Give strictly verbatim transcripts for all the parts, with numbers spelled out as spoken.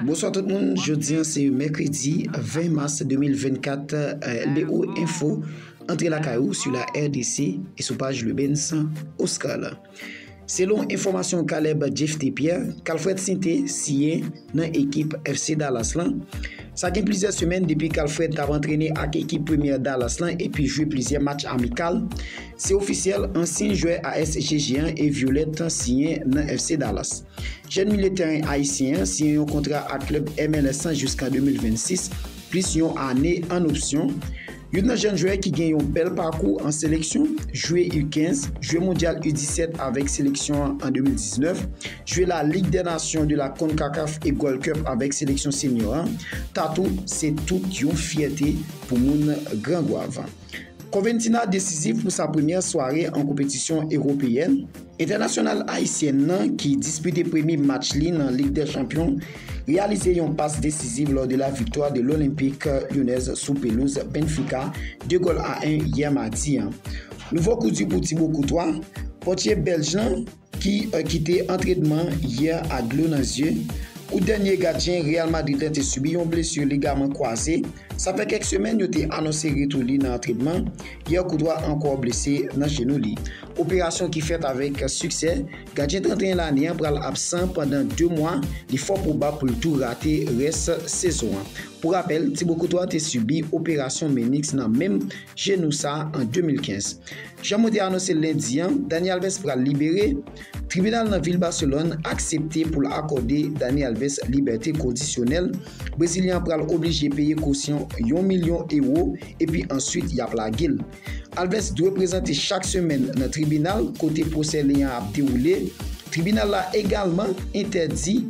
Bonswa tout moun, jodi a se mèkredi ven mas de mil vennkat, L B O Info antre lakay ou sou la R D C e sou paj Lubens Oscar la. Selon enfòmasyon Caleb Jephté Pierre, Calfred Sainté siyen nan ekip F C Dallas lan. Sa gen plizyè semèn depi Calfred t ap antrene ak ekip premyè Dallas lan epi jwe plizyè match amikal. Se ofisyèl, ansyen jwè A S G G an e Violette siyen nan F C Dallas. Jèn milye tèren ayisyen an siyen yon kontra ak klèb M L S lan jiska de mil vennsis, plis yon ane an opsyon. Youn nan jèn jwè ki gen yon bèl pakou an seleksyon, jwe U kenz, jwe mondyal U disèt avèk seleksyon an an de mil diznèf, jwe la Ligue des Nations de la CONCACAF e Gold Cup avèk seleksyon senior an, Tatou se tout yon fyète pou moun Gran Gwav. Conventina desizif pou sa premyè sware an konpetisyon ewopeyèn. Entènasyonal ayisyèn nan ki dispite premye match li nan Lig dè Chanpyon reyalize yon pas desizif lò de la viktwa de l'Olympique Lyonnaise sou pelouz Benfica, de gòl a en yè madi an. Nouvo koudi pou Thibaut Courtois, pòtye bèlj lan ki kite antrenman yè ak dlo nan zye. Ou dènye gadyen Real Madrid lan te sibi yon blesi ligaman kwaze. Sa fè kèk semèn yo te anonse retou li nan antrenman. Yè Courtois ankò blese nan jenou li. Operasyon ki fèt avèk siksè. Gadyen trannteyen lane an pral absan pandan de mwa. Li fò pwobab pou l tou rate rès sezon an. Pou rapèl, Thibaut Courtois te sibi operasyon meniks nan menm jenou sa an de mil kenz. Jan mwen te anonse l lendi an, Dani Alves pral libere. Tribinal nan vil Baselòn aksepte pou l akòde Dani Alves libète kondisyonèl. Brezilyen an pral oblije peye kosyon yon milyon ewo epi answit y ap lage l. Alves dwe prezante chak semèn nan tribinal kote pwosè li an ap dewoule. Tribinal la egalman entèdi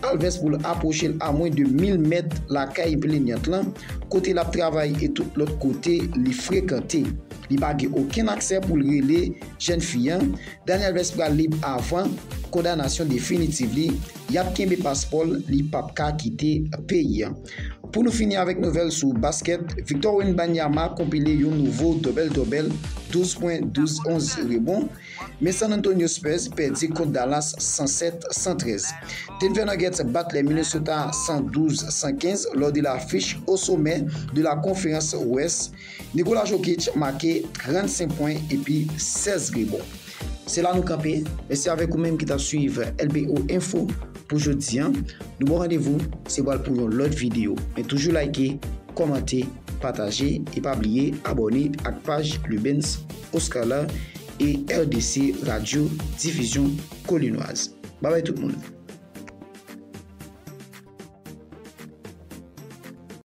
Alves pou l apwoche l a mwen de mil mèt lakay plenyant lan, kote l ap travay e tout lòt kote li frekante. Li pa gen okenn aksè pou l rele jèn fi an. Dani Alves pral lib avan kondanasyon definitiv li. Y ap kenbe paspò l, li p ap ka kite peyi an. Pou nou fini avèk nouvèl sou baskèt, Victor Wembanyama konpile yon nouvo double-double, douz pwen, douz, onz rebon. Men San Antonio Spurs pèdi kont Dallas san sèt san trèz. Denver Nuggets bat les Minnesota san douz san kenz lò de la fich o somè de la konferans West. Nikola Jokic make trannsenk pwen epi sèz rebon. Se la nou kanpe. Mèsi avèk ou menm ki t ap swiv L B O Info pou jodi an. Nou ba w randevou, se pral pou yon lòt videyo. Men toujou like, kòmante, pataje e pa bliye abòne ak paj Lubens Oscar la e R D C Radio Difizyon Kolinwaz. Babay tout moun.